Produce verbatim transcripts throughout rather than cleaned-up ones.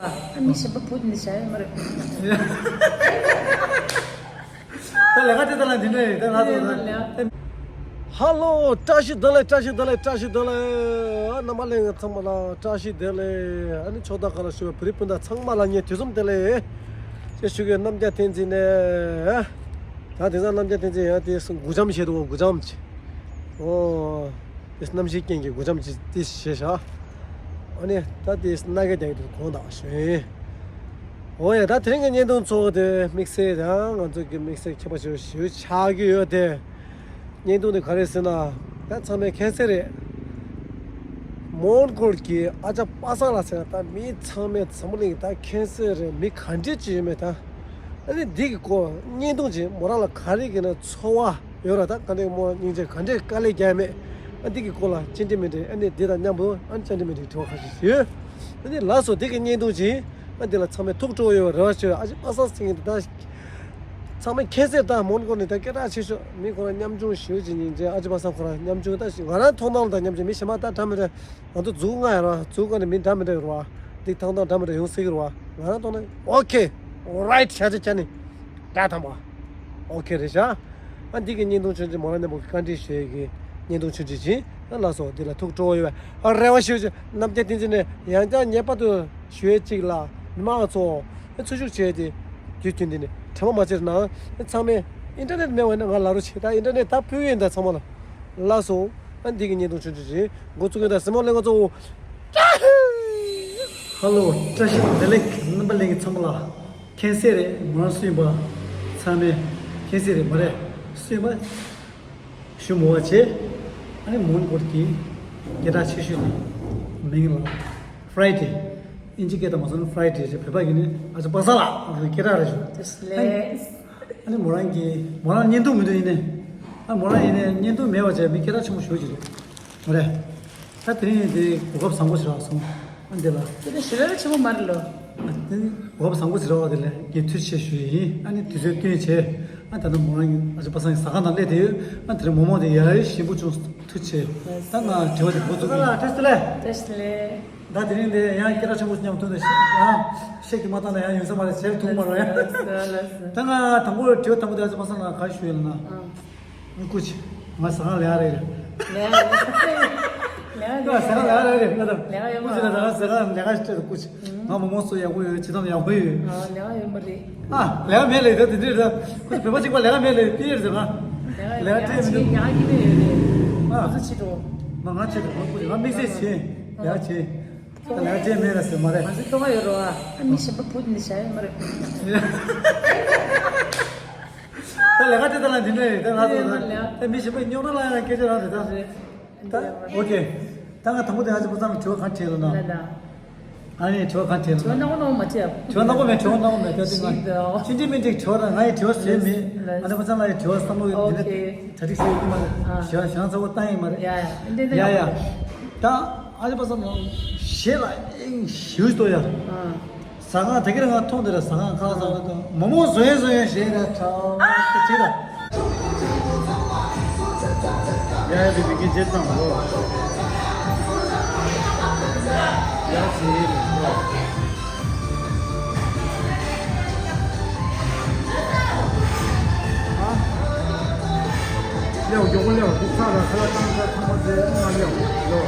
ཨ་མི་གཞན་པ་བུ་འདི་ནས་བྱ་ཡོད་མ་རེད། ད་ལས་ཀ་དེ་ལྟར་ལ་འདི་འདྲ་རེད། ད་ང་ཚོ་ད། ཧ་ལོ། བཀྲ་ཤིས་བདེ་ལེགས། བཀྲ་ཤིས་བདེ་ལེགས། བཀྲ་ཤིས་བདེ་ལེགས། རྣམ་པ་ལྷན་རྒྱས་ཚང་མ་ལ་བཀྲ་ཤིས་བདེ་ལེགས། ཨ་ནི་ཕྱོགས་མཐའ་ཁག་ལ་བཞུགས་པའི་བོད་རིགས་སྤུན་ཟླ་ཚང་མ་ལ་ངས་དུས་གསུམ་བདེ་ལེགས་ཅེས་ཞུ་གི། རྣམ་རྒྱལ་བསྟན་འཛིན་ནས། ད་དེང་སང་རྣམ་རྒྱལ་བསྟན་འཛིན་ཡང་དེ་སྒུག་ལྕམ་བྱེད་འདུག། སྒུག་ལྕམ་བྱེད། ཨོ། དེ་གནམ་གཤིས་རྐྱེན་གྱིས་སྒུག་ལྕམ་ཅིག་དེ་བྱས་ཤག། ཨ་ནི་ད་དེ་སྣ་ཁའི་རྒྱག་གི་འདུག། གོང་དག་ཞོན། ཨོ་ཡ། ད་དེ་རིང་གི་བརྙན་ཐུང་ཚོགས་དེ་དམིགས་བསལ་དང་ང་ཚོ་གི་དམིགས་བསལ་ཁྱད་པར་ཆེ་བ་ཞིག་ཆགས་ཀྱི་ཡོད་དེ། བརྙན་ཐུང་དེ་ག་རེ་ཟེར་ན། ད་ཚང་མས་མཁྱེན་གསལ་རེད། མོན་གྷོ་གི་ཨ་ཅག་པ་སངས་ལགས་ཟེར་ན་ད་མི་ཚང་མས་འཛམ་བུ་གླིང་ད་མཁྱེན་གསལ་རེད། མི་ག་འདྲས་ཅིག་ཡོད་མེད་ད། ཨ་ནི་འདི་གི་སྐོར་བརྙན་ཐུང་ཅིག་མོ་རང་ལ་ག་རེ་གི་ན་ཚོར་བ་ཡོད་ར། ད་ག་འདྲས་མོ་སྙིང་རྗེ་ག་འདྲས་དཀའ་ལས་རྒྱག་མེད། ཨ་འདི་གི་སྐོར་ལ་ཅི་འདྲས་མི་འདྲས། ཨ་ནི་འདི་དང་མཉམ་པོ་ཨ་ནི་ཅི་འདྲས་མི་འདྲས་དྲི་བ་ཁ་ཤས་ཡོད། ཨ་ནི་ལགས་སོ། འདི་གི་བརྙན་ཐུང་ཅིག་ཨ་འདི་ལ་ཚང་མས་ཐུགས་སྤྲོ་བོ་ཡོད་པའི་རེ་བ་ཞུ། ཨ་ཅག་པ་སངས་ཟེར་མཁན་འདི་ད་ཚང་མས་མཁྱེན་གསལ། ད་མོན་གྷོ་ནས་ད་སྐད་གྲགས་ཆེ་ཤོས། མི་ཁོ་རང་ཉམ་ཆུང་ཞེ་པོ་ཅིག་སྙིང་རྗེ། ཨ་ཅག་པ་སངས་ཁོ་རང་ཉམ་ཆུང་ད་ང་རང་མཐོང་སྣང་ལ་ད་ཉམ་ཆུང་མི་གཞན་པ་ད་འདྲ་མི་འདྲ། ང་ཚོ་འཛུགས་ང་ཡ་ར་འཛུགས་ཀ་ནས་མི་འདྲ་མི་འདྲ་ཡོད་ར་བ། འདི་ཐང་ཐང་འདྲ་མི་འདྲ་ཡོང་སྲིད་ཀྱི་ར་བ། ང་རང་མཐོང་ན་ཨོ་ཁེ། རའིཊ། ཤ་ཆ་ཆ་ནི་འདྲ་དང་པ་ཨོ་ཁེ་རེད་ཤག། ཨ་འདི་གི་བརྙན་ཐུང་ཆུང་ཆུང་མོ་རང་མཉམ་པོ་བཀའ་འདྲི་ཞུ་ཡས་ཀྱི་བརྙན་ཐུང་ཆུང་ཆུང་ཅིག། ཨ་ལགས་སོ། འདི་ལ་ཐུགས་སྤྲོ་བོ་ཡོད་པ། ཨ་རེ་བ་ཞུ་ཞུ། རྣམ་རྒྱལ་བསྟན་འཛིན་ནས་ཡང་བསྐྱར་ངེས་པར་དུ་ཞུ་ཡས་གཅིག་ལ། མི་མང་ཚོ་ཨ་འཚོ་བཞུགས་བྱས་ཏེ་དུས་རྒྱུན་འདི་ནས་དྲན་པ་མ་བརྗེད་གནང་། ཨ་ཚང་མས་ཨིན་ཊར་ནེཊ་མེད་པ་ན་ང་ལ་རོགས་བྱེད། ད་ཨིན་ཊར་ནེཊ་ད་ཕུལ་གྱི་ཡིན། ད་ཚང་མ་ལ། ལགས་སོ། ཨ་འདི་གི་བརྙན་ཐུང་ཆུང་ཆུང་ཞིག་འགོ་བཙུགས་ཡོད། ད་གཟིགས་མོ་ལེན་ག་ཚོ། ཧ་ལོ། བཀྲ་ཤིས་བདེ་ལེགས། རྣམ་པ་ལྷན་རྒྱས་ཚང་མ་ལ་མཁྱེན་གསལ་རེད། མོ་རང་སུ་ཡིན་པ་ཚང་མས་མཁྱེན་གསལ་རེད་མ་རེད། སུ་ཡིན་པ་ཞུ་མི་དགོས་པ་བྱས། ཨ་ནི་མོན་གྷོ་གི་སྐད་གྲགས་ཆེ་ཤོས་ཀྱི་མིང་ལ་ཕ་རའི་ཌེ། ཨིན་ཇི་སྐད་དང་མ་སོང་ན་ཕ་རའི་ཌེ་རེད། བོད་པ་གི་ནི་ཨ་ཅག་པ་སངས་ལགས་སྐད་གྲགས་རེད་ཞུ། བཀྲ་ཤིས་བདེ་ལེགས། ཨ་ནི་མོ་རང་གི་མོ་རང་བརྙན་ཐུང་མི་འདུག་ཡིན་ནའི། ཨ་མོ་རང་ཡིན་ནའི་བརྙན་ཐུང་མེད་པ་བྱས་མི་སྐད་གྲགས་ཆེན་པོ་ཞེ་པོ་ཅིག་རེད། མ་རེད། ད་དེ་རིང་དེ་གོ་སྐབས་བཟང་པོ་ཞིག་རག་སོང་། ཨ་འདི་ལ། དེ་ནི་ཞེ་དྲག་ཆེན་པོ་མ་རེད་ལོ། ཨ་དེ་ནི་གོ་སྐབས་བཟང་པོ་ཞིག་རག་པ་དེ་ལ་ངས་ཐུགས་རྗེ་ཆེ་ཞུ་ཡི་ཡིན། ཨ་ནི་དུས་ཚོད་བསྟུན་བྱས། ཨ་ད་ནི་མོ་རང་གི་ཨ་ཅག་པ་སངས་ཀྱི་ཟ་ཁང་ནང་སླེབས་བསྡད་ཡོད། ཨ་དེ་རིང་མོག་མོག་དེ་ཡ་ཡི་ཞིམ་པོ་བྱུང་། ཐུགས་རྗེ་ཆེ། ད་ང་དྲི་བ་དེ་འགོ་བཙུགས་ཡིན། བཀྲ་ཤིས་བདེ་ལེགས། བཀྲ་ཤིས་བདེ་ལེགས། ད་དེ་རིང་འདི་ཡང་སྐད་གྲགས་ཆེན་པོ་མཉམ་ཐུག་ནས་ཡང་བཤད་ཀྱི་མ་བཏང་ན་ཡང་ཡོང་ས་མ་རེད། བྱས་ཐུབ་མ་རེད། ལགས་སོ། ལགས་སོ། ད་ང་དང་པོ་དྲི་བ་དང་པོ་དེ་ཨ་ཅག་པ་སངས་ལ་ག་ཞུ་ཡོད་ལ་ན། ཨ་སྐུ་མཁྱེན། ང་ཟ་ཁང་ལས་ཀ་རེད། ལས་ཀ་ལས་ཀ་ང་ཟ་ཁང་ལས་ཀ་རེད་ལ་ད། ལས་ཀ་ཡོད་མ། སྐུ་མཁྱེན་ལ་ཟ་ཁང་ཟ་ཁང་ལས་ཀ་ཞིག་སྤྲད་དང་སྐུ་མཁྱེན། ང་མོག་མོག་བཟོ་ཡག་པོ་ཡོད། བྱེད་སྟངས་ཡག་པོ་ཡོད། ཨ་ལས་ཀ་ཡོད་མ་རེད། ཨ་ལས་ཀ་མེད་ལས་ད་དེ་འདྲས་ད། ཁོ་ཚོ་བོད་པ་གཅིག་པ་ལས་ཀ་མེད་ལས་ཕི་ཡར་ཟེར་ང་། ལས་ཀ་སྤྲད་མི་འདུག། ཡག་གི་མེད་ཡོད་རེད། ཨ་ང་ཚོ་བྱེད་འགྲོ། མ་ང་བྱེད་འགྲོ། ང་དམིགས་བསལ་བྱེད། ཡག་བྱེད། ལས་ཀ་སྤྲད་མེད་ལ་ཟེར་མ་རེད། ང་ཚོ་ལྟོ་ག་ཡོད་རོ། ཨ་མི་གཞན་པ་བུ་འདི་བྱ་ཡོད་མ་རེད། ད་ལས་ཀ་སྤྲད་ད་ལ་འདི་འདྲ་རེད། ད་ང་ཚོ་ད་ལས་ཀ་ད་མི་གཞན་པ་རྙོག་དྲ་ལ་ཡང་སྐད་ཆ་རང་རེད་ད། རེད། ད་ཨོ་ཁེ། ད་ང་དང་པོ་དེ་ཨ་ཅག་པ་སངས་ལ་དྲི་བ་གང་དྲིས་ལ་ན། ལ་ད། ཨ་ནི་དྲི་བ་གང་དྲིས་ལ་ན། དྲི་བ་སྣ་བོ་སྣ་བོ་མ་དྲིས་ཨ། དྲི་བ་སྣ་བོ་མེད། དྲི་བ་སྣ་བོ་མེད། ད་དེ་ང་ཅི་འདྲི་མི་འདྲི་དྲི་བ་ད་ང་ཡི་དྲི་བ་ཟེར་མེད། ཨ་ནི་པ་སངས་ལ་ཡི་དྲི་བ་བསམ་བློ་ཡི་འདི་ནས་གྲ་སྒྲིག་བྱས་ཡོད་ཀྱི་མ་རེད། ཞེ་བ་ཞང་ཚ་བོ་བཏང་ཡི་མ་རེད། ཡ་ཡ་ཡ་ཡ། ད་ཨ་ཅག་པ་སངས་ལ་ཞེ་ལ་ཨིང་ཞུ་ཏོ་ཡ། ཟ་ཁང་དེ་ག་རང་ང་མཐོང་དེ་ར། ཟ་ཁང་ཁག་ཟ་ཁང་དང་མོག་མོག་བཟོ་ཡས་བཟོ་ཡས་ཞེས་ར་ཁྲ་ཁྲ་བྱེད་ད། ཡ་ཡ་བི་བི་ཀི་རྗེས་ཚང་ལོ། ཡ་ཚེ་ལོ། ཨ། ལེའོ་མགྱོགས་པོ་ལེའོ། འདི་ཚ་ར་ཁ་ལ་བཏང་ཚ་ཚང་མ་ཚེ་ང་ལེའོ་ལོ།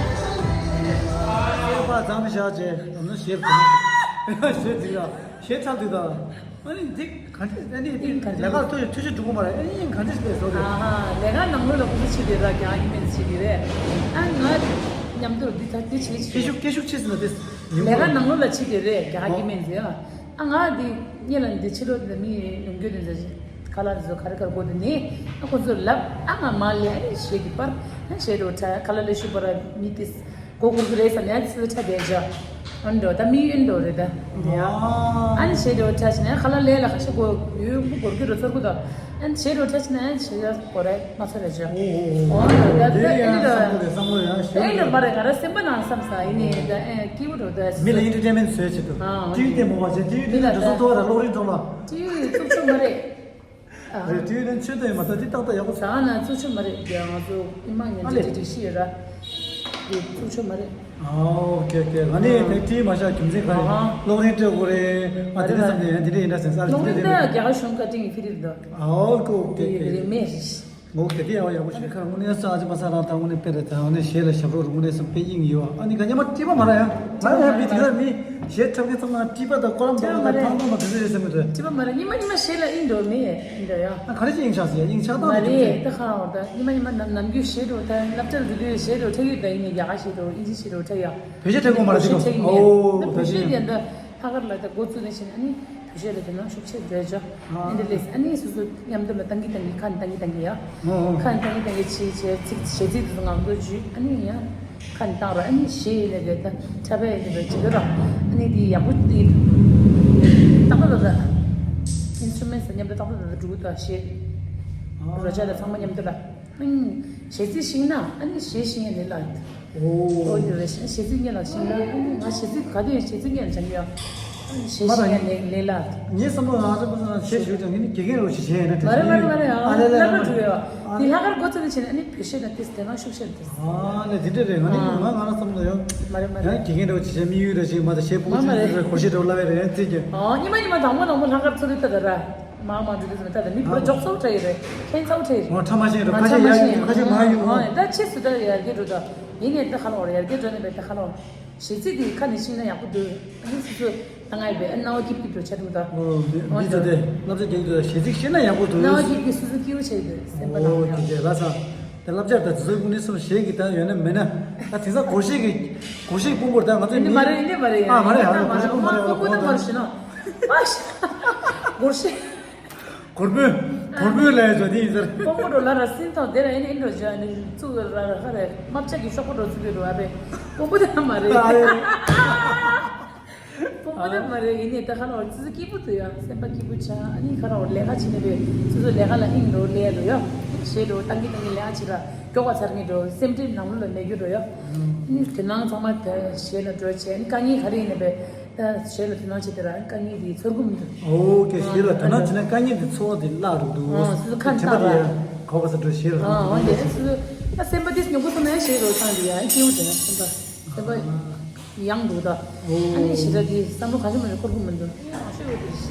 ཤེས་པ་ཙམ་བཞག་ཅེས་ཨ་ནི་ཤེས་ཙམ་ཤེས་ཙམ་དུས་ད། ཞེ་ཚ་དུས་ད། ཨ་ནི་འདི་ག་འདྲ་ཨ་ནི་འདི་ཨིན་ག་འདྲ་ལས་ཀ་ཐུ་ཐུ་ཆུ་འགྲོ་གི་མ་རེད། ཨ་ནི་ཨིན་ག་འདྲ་ཞིག་བཟོ་རེད། ཨ་ཧ། ལས་ཀ་ནང་ལོགས་ལ་ཁོ་ཚོ་བྱེད་དེ་ར་རྒྱ་གི་མེད་བྱེད་དེ་རེད། ཨ་ང་མཉམ་དུ་འདི་ད་འདི་བྱེད་བྱེད། སྐད་ཤུགས་སྐད་ཤུགས་ཆེ་ཟིན་ན་དེ། ལས་ཀ་ནང་ལོགས་ལ་བྱེད་དེ་རེད་རྒྱ་གི་མེད་ཟེར། ཨ་ང་འདི་གཉིས་ལ་འདི་ཕྱི་ལོགས་འདི་མི་ཡོང་རྒྱུ་འདི་ཁ་ལག་འདི་ཚོ་ག་རེ་ག་རེ་དགོས་འདུག་ནི། ཨ་ཁོ་ཚོ་ལབ། ཨ་ང་མ་ལས་ཨ་ནི་ཞེ་གི་པར་ཨ་ཞེ་རོ་ཁྲ་ཁ་ལག་ལས་ཤུ་པར་མི་དེ། མགོ་སྒུར་གི་རེད་བསམ་ཡ་ཚིག་ཚ་བསྡད་བཞག། ཨ་འགྲོ་ད་མི་ཡིན་འགྲོ་རེད་ད། ཨ་ནི་བྱེད་འགྲོ་ཁྲ་ཕྱིན་ན་ཁ་ལག་ལས་ལ་ཁ་ཤས་གོ་ཡོད་མགོ་སྒུར་གི་རོ་ཚོར་གི་ད། ཨ་ནི་བྱེད་འགྲོ་ཁྲ་ཕྱིན་ན་ཨ་ནི་བྱེད་ཡ་གོ་རེད་མ་ཚོར་རེད་བཞག། ཨོ་ད་ད་ཨེ་འདྲ་ད། ཨེ་འདྲ་མ་རེད། ང་རང་སེམས་པ་ནང་བསམ་ས་ཡིན་ནི་ད་ཨེ་སྐྱིད་པོ་འགྲོ་ད། མི་ལ་ཨེན་ཊར་ཊེན་མེན་ཊི་བཟོས་བྱེད་དུ། ཨ་ཊི་ཝི་ལྟད་མོ་བ་བྱེད། ཊི་ཝི་ལྟད་མོ་འགྲོ་སོང་ཐོག་ར་གློག་རིན་གྲོང་ལ། ཊི་ཝི་བཙུགས་ཆོག་མ་རེད། ཨ། རེད། ཊི་ཝི་ནང་ཆོས་དང་ཡོད་མ་གཏོགས་འདི་ཏག་ཏག་ཡག་པོ་ཟ་ཁང་ནང་བཙུགས་ཆོག་མ་རེད། རྒྱ་ང་ཚོ་མི་མང་ཉམས་ཆག་ཨ་ལེ། སྒྲིག་སྒྲིག་ཤི་ཡོད་ར། འདི་བཙུགས་ཆོག་མ་རེད། ཨོ་ཁེ་ཁེ། ང་ནི་དེ་ཊི་མ་ཤག་རྒྱུ་མཚན་ག་རེ། ཨ་ཧ། གློག་རིན་སྤྲད་དགོས་རེད། ང་དེ་འདྲ་བསམ་དེ་ཡང་དེ་འདྲ་ཡིན་འདྲ་ཟེར་ས་རེད། གློག་དེ་རིན་འདྲ་ད་རེད། རྒྱ་གར་གཞུང་བཀའ་དྲིན་གྱིས་ཕི་རིར་འདུག་ཨོ་ཁེ་ཨོ་ཁེ་ཁེ། རིན་མེད་རེད། ངོ་གལ་ཏེ་ཡག་པོ་ཡག་པོ་ཞིག་ཁར་དངོས་གནས་སུ་ཨ་ཅེ་པ་ས་རང་དང་དངོས་གནས་དཔེ་རེད། ད་དངོས་གནས་གཞས་ལ་ཞབས་བྲོ་རུ་དངོས་གནས་སུ་དཔེ་དབྱིངས་ཡོད་ཨ། ནི་ག་ཉམས་མ་སྐྱིད་པ་མ་ར་ཡ། ང་ཡང་མི་དེ་ལ་མི་གཞས་འཁྲབ་མཁན་ཚང་མ་སྐྱིད་པ་དང་ཀོ་ལམ་དང་ལ་ཐང་ཐང་མ་དེ་ཚོ་རེད་བསམ་གི་འདུག་སྐྱིད་པ་མ་ར། ཉི་མ་ཉི་མ་གཞས་ལ་དབྱིངས་འགྲོ་མེད་ཡིན་འདྲ་ཡ། ཨ་ག་རེ་ཅིག་དབྱིངས་ཆགས་སོང་ཡ། དབྱིངས་ཆགས་སྟངས་མ་དེ་རེད། ད་ཁ་འོ་ད་ཉི་མ་ཉི་མ་ནམ་ནམ་རྒྱུན་གཞས་འགྲོ་ད་སློབ་གྲྭར་འགྲོ་དུས་གཞས་འགྲོ་འཁྲབ་ཡོད་ད། ཡིན་ནའི་རྒྱ་གར་གཞས་འགྲོ་དབྱིན་ཇི་གཞས་འགྲོ་འཁྲབ་ཡ། བོད་གཞས་འཁྲབ་ཀྱི་མ་རེད་ཟེར་གི། འཁྲབ་ཡིན་ཨོ་ད་བོད་གཞས་ཡིན་ད། ལྷག་དཀར་ལ་ད་འགོ་བཙུགས་ནས་བྱས་ནས་ཨ་ནི་བོད་གཞས་ལ་དོ་སྣང་ཤུགས་ཆེ་བྱས་བྱ། ཨ་ཨེ་འདྲ་ལས་ཨ་ནི་སོ་སོ་མཉམ་དུ་ལ་བཏང་གི་བཏང་གི་ཁ་ནས་བཏང་གི་བཏང་གི་ཡ། ཨོ་ཨོ། ཁ་ནས་བཏང་གི་བཏང་གི་བྱས་བྱས་ཚིག་གཞས་ཚིག་དེ་ཚོ་ངག་ཐོག་བརྗོད་ཨ་ནི་ཡ། ཁ་ནས་བཏང་ར་ཨ་ནི་གཞས་ཡིན་ལས་རེད་ད་འཁྲབ་པ་ཡིན་ལས་རེད་བྱེད་ཀྱི་ར། ཨ་ནི་དེ་ཡག་པོ་དེ་ཏག་ཏག་ཏག་ཏག་ཨིན་སི་ཊུ་མེན་སི་མཉམ་དུ་ཏག་ཏག་ཏག་ཏག་འགྲོ་གི་འདུག་གཞས་རོ་ཇ་ལ་ཚང་མ་མཉམ་དུ་ལ། ཨང་། གཞས་ཚིག་ཤེས་ན་ཨ་ནི་གཞས་ཤེས་ཡ་ལས་སླ། ཨོ། ཨོ་ཡོད་རེད། གཞས་ཚིག་སྙན་ལ་ཤེས་ན་ཨ་ནི་ང་གཞས་ཚིག་ག་དུས་ཡང་གཞས་ཚིག་སྙན་ལ་སྦྱང་གི་ཡོད། གཞས་ཤེས་ཡ་ལས་ལས་སླ། ངའི་བསམ་བློ་ང་ཚོ་བསམ་བློ་གཞས་ཞུ་ཀྱང་ངས་ནི་དགེ་རྒན་རོགས་ཞིག་བྱས་ཡིན་ན་དེ་མ་རེད་མ་རེད་མ་རེད། ཨ་ལས་ལས་ལས་ལས་མ་འགྲོ་ཡོད། དེ་ལྷག་དཀར་འགོ་བཙུགས་ནས་བྱས་ན་ཨ་ནི་བོད་གཞས་ལ་ཏིས་དེ་ན་ཤུགས་ཆེར་ཏིས། ཨ་ལས་དེ་འདྲ་རེད། ང་ནི་ང་ང་རང་བསམ་བློ་ཡང་མ་རེད་མ་རེད། ཡང་དགེ་རྒན་རོགས་ཞིག་བྱས་དམིགས་ཡུལ་རེ་ཞིག་མ་གཏོགས་གཞས་པོ་མ་མ་རེད། གཞས་ཞིག་ལབ་ཡ་རེད་ཡང་ཚིག་གི། ཨ་ཉི་མ་ཉི་མ་དང་པོ་དང་པོ་ལྷག་དཀར་ཚོ་རེ་ལྟ་ད་ར། མ་མ་འགྲོ་དུས་ཙམ་ད་ད་མི་བུ་ར་འཇོག་ཚོགས་བྲལ་ཡོད་རེད། ཁྱེད་ཚོགས་བྲལ་ཡོད་རེད། ང་ཁྲ་མ་ཤེས་རེད། ཁ་ཤས་ཡར་ཁ་ཤས་མ་ཡོང་། ད་ཆེས་སུ་ད་ཡར་རྒྱས་འགྲོ་ད། ཡིན་ནས་ད་ཁ་ལོ་ཡར་རྒྱས་འགྲོ་ནས་བས་ད་ཁ་ལོ། གཞས་ཚིག་དེ་ཁ་ནས་ཤེས་ན་ཡག་པོ་འདུག་ཨ་ནི་སུ་སུ་ད་ང་ཡི་བས་ཨ་རྣ་བ་སྐྱིད་སྐྱིད་འགྲོ་ཆ་འགྲོ་ད། ཨོ་འདི་འདི་ཚོ་དེ་སློབ་ཚན་རྒྱག་འདུག་གཞས་ཚིག་ཤེས་ན་ཡག་པོ་འདུག་རྣ་བ་སྐྱིད་སྐྱིད་སུ་སུ་སྐྱིད་པོ་བྱས་འདུག་སེམས་པ་ནང་ཨོ་ཡང་། དེ་རེད་ལ་ས། དེ་བསླབ་བྱ་དང་དེ་ཚོའི་ཀུན་ནས་སུ་གཞས་ཀྱི་ད་ཡོད་ན་མེད་ན་ད་དེང་སང་སྒོར་གཞས་ཀྱི་སྒོར་གཞས་ཀྱི་དཔོན་པོར་ད་ང་ཚོ་ཨ་ནི་མ་རེད་ཨ་ནི་མ་རེད། ཨ་མ་རེད་ཨ་རེད་སྒོར་གཞས་དཔོན་པོ་མ་རེད་ཨ་རེད་སྒོར་གཞས་དཔོན་པོ་མ་རེད་ཞུ་ན། ཨ་ཤ། སྒོར་གཞས། སྒོར་དཔོན། སྒོར་དཔོན་ལ་ཡ་ཇོ་དེ་ཡིན་ཟེར། སྤོ་བོ་འགྲོ་ལ་ར་སིན་ཐོང་དེ་ར་ཨེ་ནི་ཨེ་འགྲོ་ཇོ་ནི་ཙུ་གི་ར་ར་ཧ་རེ་མ་བཅའ་གི་ཤོག་པོ་འགྲོ་ཙུ་གི་འགྲོ་ཨ་རེ། སྤོ་བོ་དེ་མ་རེད། ཨ་རེ། སྤོ་བོ་དེ་མ་རེད་ཡིན་ནི་ད་ཁ་ལ་བར་ཙི་ཙི་སྐྱིད་པོ་དུ་ཡ་སེམས་པ་སྐྱིད་པོ་ཆ་ཨ་ནི་ཁ་ལ་བར་ལས་ཀ་བྱེད་ནི་རེད་ཙི་ཙི་ལས་ཀ་ལ་ཨིན་འགྲོ་ལས་ཡ་འགྲོ་ཡ། ཞེས་འགྲོ་ཏང་གི་ཏང་གི་ལས་ཀ་བྱེད་ར་མགྱོགས་པ་ཚར་གི་འགྲོ་སེམས་ཁྲལ་ནང་ལོགས་ལ་མེད་རྒྱུ་འགྲོ་ཡ། ཨ་ནི་དེ་ནང་ཚང་མ་དེ་ཞེས་ལ་འགྲོ་བྱས་ཨ་ནི་དཀའ་ངལ་ག་རེ་ཡིན་ནི་རེད། ད་གཞས་ལ་དོ་སྣང་བྱེད་དེ་ར་དཀའ་ངལ་དེ་ཚོར་གི་མི་འདུག་ཨོ་ཀེ། གཞས་ལ་དོ་སྣང་བྱེད་ན་དཀའ་ངལ་དེ་ཚོར་བ་དེ་བརླག་འགྲོ་འདུག་ཨ་སོ་སོ་ཁ་ཁྱད་པར་ནས་ཡ་གོ་ག་ས་འགྲོ་གཞས་ལ་དོ་ཨ་འོན་ཏེ་སོ་སོ་ད་སེམས་པ་དེ་ཉོབ་པོ་སོང་ན་གཞས་རོ་ཚང་དེ་ཡ་སྐྱིད་པོ་དེ་ན་སེམས་པ་སེམས་པ་ཡང་འདུག་ད། ཨ་ནི་ཞེ་དྲག་གི་བསམ་བློ་ག་ཚོད་མ་རེད་འཁོར་གི་མི་འདུག་ཨ་ཤོད་དེ།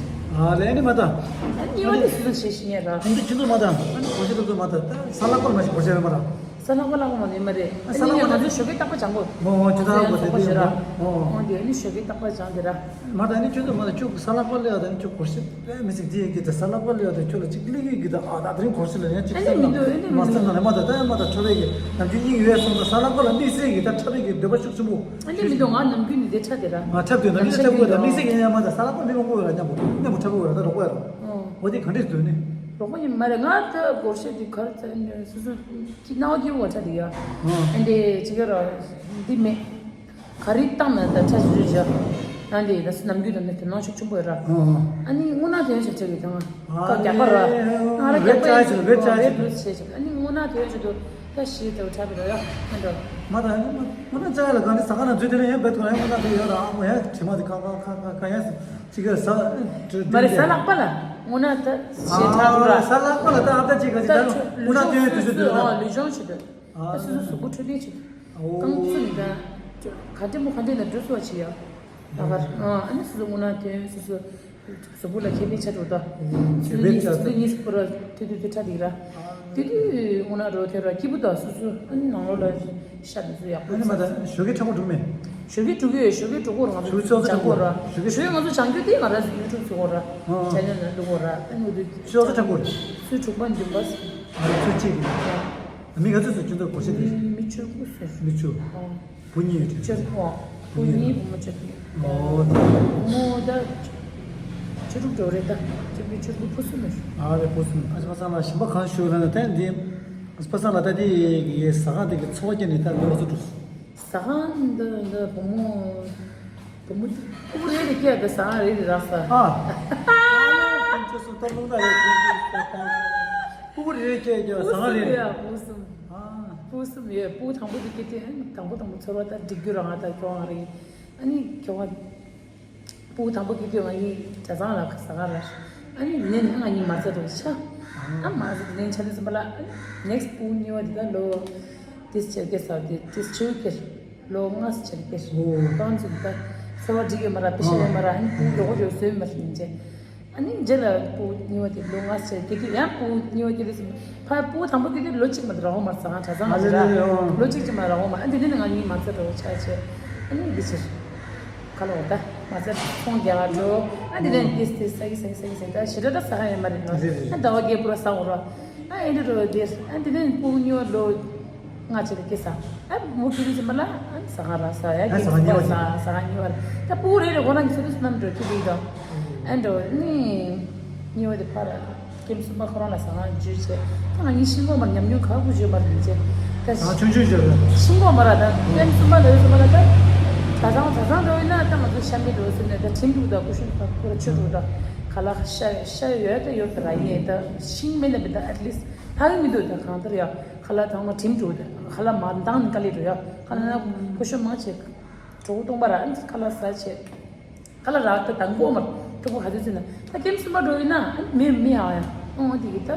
ཨ་ལས་ནི་མ་ད། ཨ་ནི་ཉི་མ་དེ་སོ་སོ་གཞས་ཤེས་ཉན་ར། ཨ་ནི་ཁྱེད་ཚོ་མ་ད། ཨ་ནི་གོ་ཤེས་ཚོ་མ་ད། ད་ས་ལ་ཀོ་ལ་མ་ཞིག་གོ་ཤེས་མ་ར། ས་ལ་ཀོ་ལ་ཀོ་མ་ནི་མ་རེད། ཨ་ས་ལ་ཀོ་ལ་ང་ཚོ་ཞོགས་ཀས་རྟག་པར་སྦྱང་དགོས། ཨོ་ཨོ་ཅི་ད་ཨོ་དེ་དེ་ཨོ་ཨོ་དེ་ཨ་ནི་ཞོགས་ཀས་རྟག་པར་སྦྱང་དེ་ར། མ་ད་ཨ་ནི་ཁྱོད་ཚོ་མ་ད་ཁྱོད་ས་ལ་ཀོ་ལ་ཡ་ད་ཨ་ནི་ཁྱོད་གོ་ཤེས་དཔེ་མི་སྲིད་དེ་ཡིན་གི་ད་ས་ལ་ཀོ་ལ་ཡ་ད་ཁྱོད་ལ་ཅིག་ལི་གི་གི་ད་ཨ་ད་དེ་རིང་གོ་ཤེས་ལ་ཡང་ཅིག་ཨ་ནི་སེམས་ལ་མི་འདུག་ཨ་ནི་མ་མི་སེམས་ལ་མ་ད་ད་ཨ་མ་ད་ཁྲོ་བའི་གི་ནམ་རྒྱུན་སྙིང་ཡོད་སོང་ད་ས་ལ་ཀོ་ལ་དམིགས་བསལ་གི་ད་ཁྲོ་བའི་གི་འདོད་པ་ཤུགས་ཆེན་པོ། ཨ་ནི་མི་འདུག་ང་ནམ་རྒྱུན་ནི་དེ་འཁྲབ་དེ་ར། ང་འཁྲབ་དུས་ནམ་རྒྱུན་འཁྲབ་དགོས་ད་དམིགས་བསལ་གི་ཡང་མ་ད་ས་ལ་ཀོ་མི་མང་པོ་ཡོད་ར་མཉམ་པོ་མཉམ་པོ་འཁྲབ་དགོས་ར་ད་རོགས་པ་ཡ་རོགས། ཨོ། འོ་དེ་ག་འདྲས་འདོད་ནི། རོགས་པ་ཡིན་མ་རེད་ང་ད་སྒོར་གཞས་དེ་ག་རེ་ཚ་ནི་སོ་སོ་ཅིག་སྣང་བ་སྐྱིད་པོ་བ་ཆ་དེ་ཡ། ཨ་འདྲས་ཅིག་ག་ར་འདི་མེད། ག་རེ་བཏང་ན་ད་ཆ་ཞུ་ཞུ་ཞུ། ཨ་འདྲས་ད་སུ་ནམ་རྒྱུན་ད་ནི་དེ་སྣང་ཤུགས་ཆེན་པོ་ཡོད་ར། ཨ་ནི་དངོས་གནས་དེ་ཡང་ཞབས་ཕྱི་གི་དང་། ཀ་རྒྱག་པ་ར། ང་ར་རྒྱག་པ་ཡིན་ཞུ་རེད་བྱས་ཞུ་ཨ་ནི་དངོས་གནས་དེ་ཡང་ཞུ་དུ་ད་ཞི་དེ་འཁྲབ་པ་ར་ཡ། ཨ་འདྲ། མ་ད་ཨ་ནི་མ་ད་ཅག་ལ་ག་ནི་ཟ་ཁང་ན་འཛུལ་དེ་ནས་ཡང་བེད་ཐུག་ན་ཡང་དངོས་གནས་དེ་ཡོད་ར་ཨ་མོ་ཡང་དྲི་མ་དེ་ཁ་ཁ་ཁ་ཁ་ཁ་ཡང་། ཅིག་ག་ས། མ་རེད་ས་ལག་པ་ལ་དངོས་གནས་ད་ཞེ་དྲག་འདུག་ར། ས་ལག་པ་ལ་ད་ཨ་ད་ཅིག་ག་ཅིག་ད་དངོས་གནས་དོན་དུས་ཚོད་དུས་ལ། ལུས་སྦྱོང་བྱེད་དུས། ཨ་སོ་སོ་གཟུགས་པོ་འཕྲོད་བསྟེན་བྱེད་དུས། རྐང་བཙུགས་ནས་ད་ག་འདྲ་མོ་ག་འདྲ་ན་འགྲོ་སོ་བྱེད་ཡ། ད་གར་ཨ་ནི་སོ་སོ་དངོས་གནས་དོན་སོ་སོ་གཟུགས་པོ་ལ་ཁེ་ཕན་ཆགས་འགྲོ་ད། སོ་སོ་གཉིས་སོ་སོ་གཉིས་སྐོར་ལ་དུས་དུས་དུས་ཁྲ་འགྲིག་ར། དེ་དུས་དངོས་གནས་རོ་དེ་ར་སྐྱིད་པོ་དང་སོ་སོ་ཨ་ནི་ནང་ལོགས་ལ་ཤ་དེ་ཚོ་ཡག་པོ། ཨ་ནི་མ་ད་ཞོགས་ཀས་འཁྲབ་པ་འགྲོ་མེད། ཞོགས་ཀས་འགྲོ་གི་ཡོད། ཞོགས་ཀས་འགྲོ་གོ་ར་ང་ཚོ་ཞོགས་ཀས་ཚོགས་གཙོ་སྦྱང་གོ་ར། འཁྲབ་གོ་ཞོགས་ཀས་ང་ཚོ་སྦྱང་རྒྱུ་དེ་ང་རང་ཚོ་ཡུ་ཊུབ་བཟོ་གོ་ར། ཨ་ཆེ་ནལ་ནང་བླུག་གོ་ར་ཨ་ནི་འོ་དུས། ཞོགས་ཀས་འཁྲབ་གོ། ཚོད་དྲུག་པ་འདུན་པ། ཨ་ཚོད་གཅིག་གི། མི་ག་ཚོད་ཚོད་ཁྱོད་ཚོ་གོ་ཤེས་དེ། མི་བཅུ་དགུ་ཟེར། མི་བཅུ། ཨོ། བུ་གཉིས་ཡོད་དྲན། བཅུ་དགུ། བུ་གཉིས་བུ་མོ་བཅུ་དགུ། ཨོ་ད། བུ་མོ་ད། བཅུ་དྲུག་འགྲོ་རེད་ད། བཅུ་དགུ་བཅུ་དགུ་བུ་གསུམ་རེད། ཨ་རེ་བུ་གསུམ། ཨ་ཅེ་པ་སངས་ལ་ཞིམ་པ་གང་ཞུ་ལ་ན་ད་འདི། ཨ་ཅེ་པ་སངས་ལ་ད་འདི་གི་ཟ་ཁང་དེ་གི་འཚོ་བ་སྐྱེལ་ནས་ད་ལོ་ཚོ་འགྲོ། ཟ་ཁང་འདི་འདི་བུ་མོ། བུ་མོ་སྤུ་གུ་རེ་རེ་སྐྱེས་ཏེ་ཟ་ཁང་རེ་རེ་རག་ས། ཨ། ཁོང་ཚོ་སུ་ཏོག་ཏོག་ད་རེ་སྤུ་གུ་རེ་རེ་སྐྱེས་ཀྱི་ཟ་ཁང་རེ་རེ། སྤུ་གུ་གསུམ་ཡོད། སྤུ་གུ་གསུམ་ཡོད། སྤུ་གུ་དང་པོ་དེ་སྐྱེས་ཏེ་དང་པོ་དང་པོ་ཚོར་བ་ད་འགྲིག་རྒྱུ་རང་ད་ཁྱོད་རང་རེད། ཨ་ནི་ཁྱོད་རང་སྤུ་གུ་དང་པོ་སྐྱེས་དུས་ང་གཉིས་གྲྭ་ཚང་ལ་ཟ་ཁང་རག་ཨ་ནི་དེ་ནས་ང་གཉིས་མ་རྩ་དུ་ཆ། ཨ་མ་རྩ་དེ་ནས་ཆ་དུས་ཙམ་པ་ལ་ཨ་ནི་ནེག་སི་སྤུ་གུ་གཉིས་པ་དེ་ད་ལོ་ཏིས་ཆེར་སྐྱེས་ས་དེ་ཏིས་ཆེར་སྐྱེས། ལོ་ལྔ་ཙམ་བྱས་ཏེ། ཨོ། རྐང་འཛུགས་ད། འཚོ་བ་འགྲིག་ཡོད་མ་ར། པེ་ཤ་ཡོད་མ་ར། ཨ་ནི་སྤུ་གུ་མགྱོགས་པོ་མགྱོགས་པོ་བཟོས་མ་རེད་ཅེ། ཨ་ནི་རྗེས་ལ་སྤུ་གུ་གཉིས་པ་དེ་ལོ་ལྔ་ཙམ་བྱས་སྐྱེ་དུས་ཡང་སྤུ་གུ་གཉིས་པ་སྐྱེ་དུས་སུ། ཕར་སྤུ་གུ་དང་པོ་སྐྱེ་དུས་ལོ་གཅིག་མ་གཏོགས་རག་ཡོད་མ་རེད། ཟ་ཁང་གྲྭ་ཚང་ལ་རེད་རེད་རེད། ཨོ། ལོ་གཅིག་ཙམ་མ་རག་ཡོད་མ་རེད། ཨ་དེ་ནས་ང་གཉིས་མ་རྩ་འགྲོ་ཆགས་བྱས། ཨ་ནི་འདི་ཕྱིར། ཁ་ལོ་ད་མ་རྩ་ཚོང་རྒྱག་ག་འགྲོ། ཨ་དེ་ནས་ཏིས་ཏིས་ཟ་གི་ཟ་གི་ཟ་གི་ཟ་གི། ད་ཞེ་དྲག་ད་ཟ་ཁང་ཡོད་མ་རེད་ནོ། རེད་རེད། ཨ་ཟླ་བ་བརྒྱད་པོ་ར་ཟ་འོ་ར། ཨ་ཨེ་འདྲ་རོ་དེ། ཨ་དེ་ནས་སྤུ་གུ་གཉིས་པ་ལོ་ལྔ་བྱས་ཏེ་སྐྱེས་ས། ཨ་མུ་གི་རིགས་ཙམ་པ་ལ་ཨ་ཟ་ཁང་རག་ས། ཡ་ཨ་ཟ་ཁང་གཉིས་པ་ཟ། ཟ་ཁང་གཉིས་པ་ར། ད་སྤུ་གུ་རེ་རེ་ཁོ་རང་གི་ཚོད་ལྟ་སུ་ནམ་འགྲོ་ཁྱི་བིག་དང་། ཨ་འགྲོ་ནི་གཉིས་པ་དེ་ཕར་ཀེམ་གསུམ་པ་ཁོ་རང་ལ་ཟ་ཁང་འཇུས་བྱས། ད་ང་གཉིས་ཤིང་ཀོང་མར་ཉམས་མྱོང་ག་གུ་བརྗོད་མ་རེད་ཅེ། ད་ཟ་ཁང་ཆུང་ཆུང་བརྗོད་རེད། ཤིང་ཀོང་མར་ད་ཀེམ་གསུམ་པ་ལ་ཡོད་གསུམ་པ་ལ་ད། གྲྭ་ཚང་གྲྭ་ཚང་འགྲོ་ཡིན་ན་ད་ང་ཚོ་ཤམ་པའི་འགྲོ་ཟེར་ནས་ད་ཁྲིམས་འདུག་ད་ཀུ་ཤུ་ད་ཁུ་ར་ཆུ་འགྲོ་ད། ག་ལ་ཤ་ཤ་ཡོད་ད་ཡོད་ད་ར་ཡིན་ད་ཤིང་མེད་ན་མི་ད་at least། ཕ་གི་མི་འདུག་ད་གང་ལྟར་ཡ། ཁ་ལག་དང་མ་དྲིམ་འགྲོ་ད། ཁ་ལག་མ་འདང་ནི་དཀའ་ལས་འགྲོ་ཡ། ཁ་ལག་ན་ཁོ་ཤོ་མང་ཆེ། གྲོགས་སྟོང་པ་ར་ཨ་ནི་ཁ་ལག་ཟ་ཆེ། ཁ་ལག་རག་ད་དང་པོ་མ་ཐུག་པོ་ག་ཚོད་ཚོད་ན་ད་ཀེམ་གསུམ་པ་འགྲོ་ཡིན་ན་ཨ་ནི་མི་མི་ཨ་ཡ་ཨོ་དེ་གི་ད་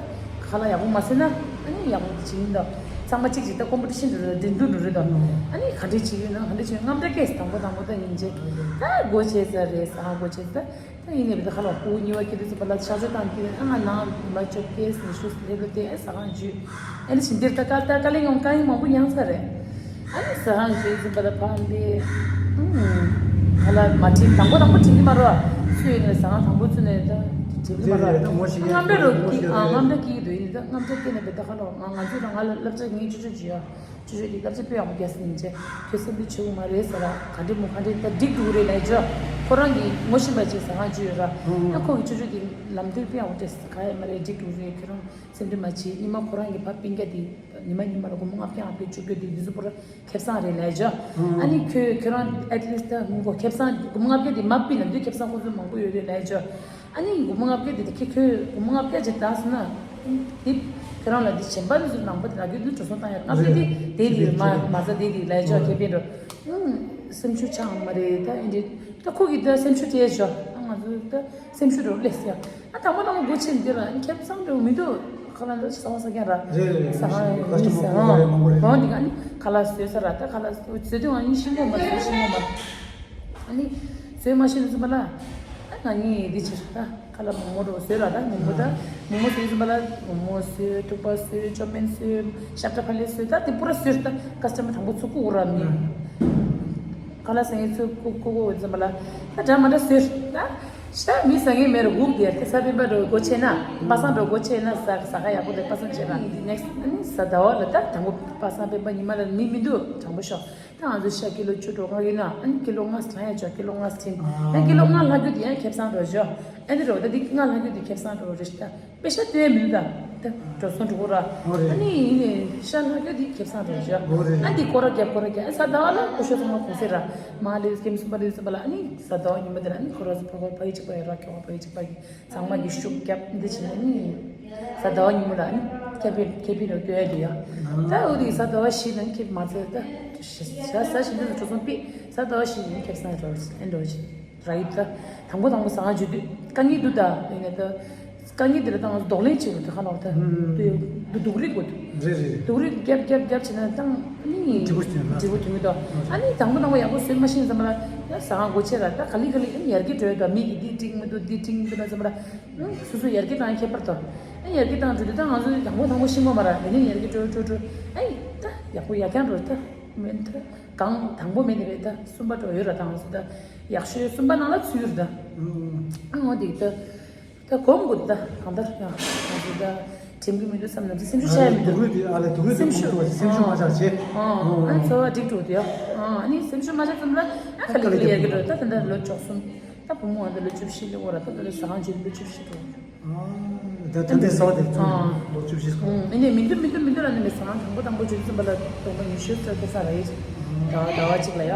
ཁ་ལག་ཡག་པོ་མ་ཟོས་ན་ཨ་ནི་ཡག་པོ་ཅིག་ཡིན་ད། ཚང་མ་གཅིག་གཅིག་ད་ཀོམ་པི་ཊི་ཤན་འགྲོ་རེད། འགྲན་བསྡུར་འགྲོ་རེད་ད། ཨ་ནི་ག་འདྲས་ཅིག་ཡོད་ན་ག་འདྲས་ཅིག་ཡོད་རྔམ་སྐྲག་སྐྱེས་དང་པོ་དང་པོ་ད་ཡིན་ཅེ། ད་སྒོ་ཕྱེ་ས་རེད། ཟ་ཁང་སྒོ་ཕྱེ་ས། ད་ཡིན་ནའི་བི་ད་ཁ་ལག་སྤུ་གུ་གཉིས་པ་སྐྱེ་དུས་ཙམ་པ་ལ་ཆག་སྐྱོ་བཏང་གི་རེད། ཨ་ང་ནང་མ་ཅོ་ཀེས་ནི་ཤུ་སི་ལེ་ལོ་དེ་ཨེ་ཟ་ཁང་འཇུས། ཨེ་ནི་ཕྱིན་དེར་ད་ཀ་ད་ཀ་ལེ་ཡོང་དཀའ་ངལ་མང་པོ་མྱངས་ཚར་རེད། ཨ་ནི་ཟ་ཁང་འཇུས་ཙམ་པ་ལ་ཕ་ལེ། ཨུམ། ཁ་ལག་མ་དྲིམ་དང་པོ་དང་པོ་དྲིམ་གི་མ་རོ། སུ་ཡིན་ནའི་ཟ་ཁང་དང་པོ་ཚུད་ནས་ད་དྲིམ་གི་མ་རོ། རེད་རེད། ད་ངོ་ཤེས་མཁན་རྔམ་སྐྲག་རོ་ངོ་ཤེས་ཀྱི་ཨ་རེད། རྔམ་སྐྲག་སྐྱེ་གི་འདུག་ཡིན་ནའི་ད་རྔམ་སྐྲག་སྐྱེ་ནས་བི་ད་ཁ་ལག་ང་ང་ཚོ་རང་ང་ལ་བསླབ་བྱ་ངས་ཅོ་ཅོ་བྱེད་ཡ། ཅོ་ཅོ་གིས་སྐབས་ཅིག་དཔེ་ཡག་པོ་རྒྱག་ཟིན་ནས་བྱས་ཁྱོད་སེམས་ཁྲལ་བྱེད་དགོས་མ་རེད་ཟེར་ར། ག་འདྲས་མོ་ག་འདྲས་ད་འགྲིག་འགྲོ་གི་རེད་ལབ་ཅོ། ཁོ་རང་གིས་ངོ་ཤེས་པ་ཅིག་ཟ་ཁང་ཅིག་ཡོད་ར། ཨ་ཁོ་གིས་ཅོ་ཅོ་གིས་ལམ་སྟོན་དཔེ་ཡག་པོ་སྤྲད་ཟེར། ག་ཡོད་མ་རེད། འགྲིག་འགྲོ་གི་རེད། ཁྱོད་རང་སེམས་ཁྲལ་མ་བྱེད། ཉི་མ་ཁོ་རང་གི་ཕ་སྤུན་ཀྱག་དེ་ཉི་མ་ཉི་མ་ལ་སྒོར་མོ་ལྔ་བརྒྱ་ལྔ་བརྒྱ་སྤྱོད་དགོས་དུས་དེ་ཚོ་པོ་ར་ཁེ་བཟང་རེད་ལབ་ཅོ། ཨ་ནི་ཁྱོད་ཁྱོད་རང་at least ད་སྒོར་ཁེ་བཟང་སྒོར་མོ་ལྔ་བརྒྱ་དེ་མ་སྤུན་ལབ་དུས་ཁེ་བཟང་ཁོ་ཚོ་མང་པོ་ཡོད་རེད་ལབ་ཅོ། ཨ་ནི་སྒོར་མོ་ལྔ་བརྒྱ་དེ་དེ་ཁྱོད་ཁྱོད་སྒོར་མོ་ལྔ་བརྒྱ་ཅིག་བཏང་སོང་ན། དེ་ཁྱོད་རང་ལ་དེ་གཞན་པ་ནི་ཚུར་ནང་པ་དེ་ལ་རྒྱུ་དེ་འགྲོ་སོང་བཏང་ཡ་ལྔ་བརྒྱ་དེ་དེ་དེ་མ་མ་ཟ་དེ་དེ་ལས་ཆོག་ཁེ་ཕན་འགྲོ། ཨང་། སེམས་ཤུགས་ཆག་མ་རེད་ད། ཨེ་འདྲ་ད་ཁོ་གིས་ད་སེམས་ཤུགས་སྤྲད་ཆོག་ཨ་ང་ཚོ་ད་སེམས་ཤུགས་འགྲོ་ལས་ཡ། ཨ་དང་པོ་དང་པོ་སྒོ་ཕྱེ་འདི་ལ་ཨ་ནི་ཁེ་བཟང་འགྲོ་མི་འདུག་ཁ་ལག་འདི་ཟ་བ་ཟ་མཁན་ར། རེད་རེད་རེད། ཟ་ཁང་ཡོད་ཁ་ཤས་མང་པོ་རེད། མང་པོ་རེད། འོ་འདི་ག་ཨ་ནི་ཁ་ལག་བཟོས་ས་ར། ད་ཁ་ལག་བཟོས་དུས་ང་གཉིས་ཤིང་སྒོ་མ་བཟོས་ཤིང་སྒོ་མ། ཨ་ནི་བཟོས་མ་ཤེས་ནས་ཙམ་པ་ལ། ཨ་ང་གཉིས་འདི་ཕྱིར་ད་ཁ་ལག་མོག་མོག་འདྲ་བོ་བཟོས་ལ། ད་མོག་མོག་ད་མོག་མོག་བཟོས་ཙམ་པ་ལ་མོག་མོག་བཟོས། ཐུག་པ་བཟོས། ཅོ་མན་བཟོས། ཤ་བཀྲ་ཕ་ལེ་བཟོས། ད་དེ་པུ་ར་བཟོས། ད་ཀ་སི་ཊ་མར་དང་པོ་ཚུར་བཀུག་ར་མི། ཁ་ལག་ཟ་མཁན་ཚུར་བཀུག་བཀུག་བཀུག་ཙམ་པ་ལ་ད་འདྲ་མ་འདྲ་བཟོས། ད་ཤ་མི་ཟ་མཁན་མེད་ར་སྒུག་དེ། དེ་ས་སྤེན་པ་འདྲ་བོ་སྒོ་ཕྱེ་ན་པ་སངས་འདྲ་བོ་སྒོ་ཕྱེ་ན་ཟ་ཟ་ཁ་ཡག་པོ་རེད། པ་སངས་བྱས་ན་ནེག་སི་ཨ་ནི་གཟའ་ཟླ་བ་ལ་ད་དང་པོ་པ་སངས་སྤེན་པ་ཉི་མ་ལ་མི་མི་འདུག་དྲང་པོ་ཤོག་ད་ང་ཚོ་ཤ་ཀི་ལོ་བཅུ་དྲུག་ལྔ་ཡིན་ན་ཨ་ནི་ཀི་ལོ་ལྔ་ལྷག་ཡ་ཆོག་ཀི་ལོ་ལྔ་ཟིན། ཨ་ཡང་ཀི་ལོ་ལྔ་ལྷག་རྒྱུ་དེ་ཡང་ཁེ་བཟང་འགྲོ་ཆོག་ཨ་ནི་རོ་ད་འདི་ལྔ་ལྷག་རྒྱུ་དེ་ཁེ་བཟང་འགྲོ་རེད། ད་པེ་ཤ་སྟོན་མི་འདུག་ད་འགྲོ་སོང་འགྲོ་གོ་ར། ཨ་ནི་ཡིན་ནའི་ཤ་ལྷག་རྒྱུ་དེ་ཁེ་བཟང་འགྲོ་ཆོག་ཨ་འདི་སྐོར་ར་རྒྱབ་སྐོར་ར་རྒྱབ། ཨ་གཟའ་ཟླ་བ་ལ་སྐུ་ཞབས་ཚང་མ་གུང་སེང་ར་མ་ལེ་ཀེམ་གསུམ་པ་ལེ་གསུམ་པ་ལ། ཨ་ནི་གཟའ་ཟླ་བ་ཉི་མ་དེ་ལ་ཨ་ནི་ཁོ་ར་ཕ་ཕ་ཕ་ཡི་གཅིག་པ་ཡི་ར་ཁེ་བ་ཕ་ཡི་གཅིག་པ་གི་ཚང་མ་གི་ཤུགས་རྒྱབ་འདི་བྱས་ནས་ནི། གཟའ་ཟླ་བ་ཉིན་མོ་ལ་ནི་ཁེ་ཕན་ཁེ་ཕན་རུ་སྟོན་ཡ་དེ་ཡ། ད་འོ་དེ་གཟའ་ཟླ་བ་བཞི་ནང་ཁེ་མ་ཚད་ད། ཞག་གཟའ་ཞི་འདི་ལ་འགྲོ་སོང་པི། གཟའ་ཟླ་བ་བཞི་ནང་ཁེ་བཟང་རོ་ཨེ་འགྲོ་ཅི། ར་ཡིབ་ད། དང་པོ་དང་པོ་ཟ་ཁང་འཇུས་དུས་དཀའ་ངལ་འདུག་ད་ཡིན་ནའི་ད། དཀའ་ངལ་འདི་ལ་ད་ང་ཚོ་གདོང་ལེན་བྱེད་དགོས་དེ་ཁ་ལོག་ད། དུ་སྡུག་རིགས་དགོས་དུ། རེད་རེད། སྡུག་རིགས་རྒྱབ་རྒྱབ་རྒྱབ་བྱས་ན་ད། ནི། འབྲས་བུ་སྟོན་ན། འབྲས་བུ་སྟོན་གི་འདུག་ཨ་ནི་དང་པོ་དང་པོ་ཡག་པོ་བཟོས་མ་ཤེས་ཙམ་པ་ལ་ཡང་ཟ་ཁང་སྒོ་ཕྱེ་ར། ད་ག་ལེ་ག་ལེ་ཡང་ཡར་རྒྱས་འགྲོ་ཡོད་དོ། མི་གིས་འདི་འགྲིག་མི་འདུག་འདི་འགྲིག་མི་འདུག་ལབ་ཙམ་པ་ལ། ཨང་། སོ་སོ་ཡར་རྒྱས་བཏང་ཡ་ཁྱད་པར་དོ། ཨ་ཡར་རྒྱས་བཏང་འགྲོ་དུས་ད་ང་ཚོ་དང་པོ་དང་པོ་ཤེས་དགོས་མ་ར། དེ་ནས་ཡར་རྒྱས་འགྲོ་འགྲོ་འགྲོ། ཨ་ད་ཡག་པོ་ཡར་རྒྱས་འགྲོ་ད། མེད་ད། གང་དང་པོ་མེད་ནི་རེད། ད་གསུམ་པ་འགྲོ་ཡོད་ར། ད་ང་ཚོ་ད་ཡག་ཤོས་གསུམ་པ་ནང་ལ་ཚུད་ཡོད་ར་ད། ཨང་། འོ་དེ་ད། ད་གོམས་དགོས་ད། གང་ལྟར་ཡང་ང་ཚོ་ད་དྲན་གི་མི་འདུག་བསམ་ན་ཚོ་སེམས་ཤུགས་ཆག་ཡ་མི་འདུག་སྡུག་རུས་དེ་ཨ་ལས་སྡུག་རུས་དེ་སེམས་ཤུགས་སྐོང་ཐུབ་པ་ཞིག་སེམས་ཤུགས་མ་ཆག་བྱེད། ཨང་། ཨ་ནི་འཚོ་བ་འགྲིག་འགྲོ་དེ་ཡ། ཨང་། ཨ་ནི་སེམས་ཤུགས་མ་ཆག་ཙམ་ལ་ཨ་ག་ལེ་ག་ལེ་ཡར་གི་འགྲོ། ད་ད་ལྟ་ལོ་བཅུ་གསུམ། ད་བུ་མོ་ཨ་ད་ལོ་བཅུ་བཞི་སླེབས་འོ་ར། ད་ད་ལོ་ཟ་ཁང་བྱེད་ལོ་བཅུ་བཞི་འགྲོ། ཨ་ད་ད་ལྟའི་གསར་བ་དེ་ཚོ་ཨང་། ལོ་བཅུ་བཞི་སོང་། ཨང་། ཨ་ནི་མི་འདུག་མི་འདུག་མི་འདུག་ལབ་ནི་མེད། ཟ་ཁང་དང་པོ་དང་པོ་བྱེད་ཙམ་པ་ལ་སྟོང་པ་ཉི་ཤུ་ཙམ་ད་ས་ར་ཡིན། ཟླ་བ་ཟླ་བ་གཅིག་ལ་ཡ།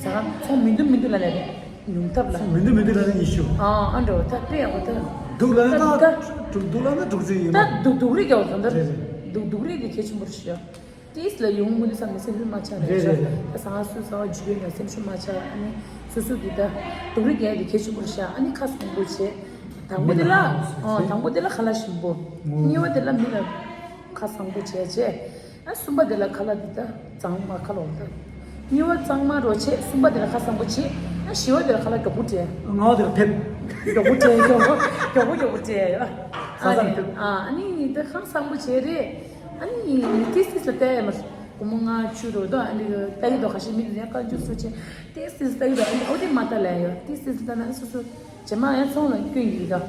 ཟ་ཁང་ཚོང་མི་འདུག་མི་འདུག་ལབ་ནི་རེད། ཉུང་ཐབས་ལ། མི་འདུག་མི་འདུག་ལབ་ན་ཉི་ཤུ། ཨ་ཨ་འགྲོ་ད་དཔེ་ཡག་པོ་ད། སྡུག་ལབ་ན་ད་ད་སྡུག་སྡུག་ལབ་ན་དྲུག་ཅུ་ཡིན་ད་པ། སྡུག་སྡུག་རིགས་ཡག་པོ་ད་ད་རེད་རེད། སྡུག་སྡུག་རིགས་དེ་གལ་ཆེན་པོ་རེད་ཤག་ཏིས་ལ་ཡོང་མུ་དུ་བསམ་ནས་སེམས་ཤུགས་མ་ཆག་རེད་རེད་ཤག་རེད། ད་ཟ་ཁང་སུ་ཟ་བ་འཇུ་ཡོད་ན་སེམས་ཤུགས་མ་ཆག་ཨ་ནི་སོ་སོ་གི་ད་སྡུག་རིགས་ཡག་དེ་གལ་ཆེན་པོ་རེད་ཤག་ཨ་ནི་ཁ་བཟང་པོ་བྱས། དང་པོ་དེ་ལ་མི་ལ་ཨ་དང་པོ་དེ་ལ་ཁ་ལག་ཞིམ་པོ། ཨོ། གཉིས་པ་དེ་ལ་མི་ལ་ཁ་བཟང་པོ་བྱས་བྱས། ཨ་གསུམ་པ་དེ་ལ་ཁ་ལག་འདི་ད་གཙང་མ་ཁ་ལོག་ད། གཉིས་པ་གཙང་མ་རོ་བྱེད། གསུམ་པ་དེ་ལ་ཁ་བཟང་པོ་བྱེད། ཨ་བཞི་པ་དེ་ལ་ཁ་ལ་མགྱོགས་པོ་སྤྲད། ལྔ་པ་དེ་ལ་ཕེབས། མགྱོགས་པོ་སྤྲད། མགྱོགས་པོ་མགྱོགས་པོ་མགྱོགས་པོ་སྤྲད་ཡ། ཁ་བཟང་ཕེབས། ཨ་ནི་ད་ཁ་བཟང་པོ་བྱེད་རེད། ཨ་ནི་ཏིས་ཏིས་ལ་བལྟས་ཡ་མ། སྒོར་མོ་ལྔ་བཅུ་རོ་ད། ཨ་ནི་ལྟ་གི་འདུག་ཁ་ཤས་མི་ལ་ཡ་བཀའ་འགྱུར་སུ་བྱེད། ཏིས་ཏིས་ལྟ་གི་འདུག་ཨ་ནི་ཨོ་དེ་མ་ལྟ་ལ་ཡ་ཡོད། ཏིས་ཏིས་ལྟ་ན་སོ་སོ། རྗེས་མ་ཡང་ཚོང་ལ་སྐྱོན་ཡིན་ད། ཨ།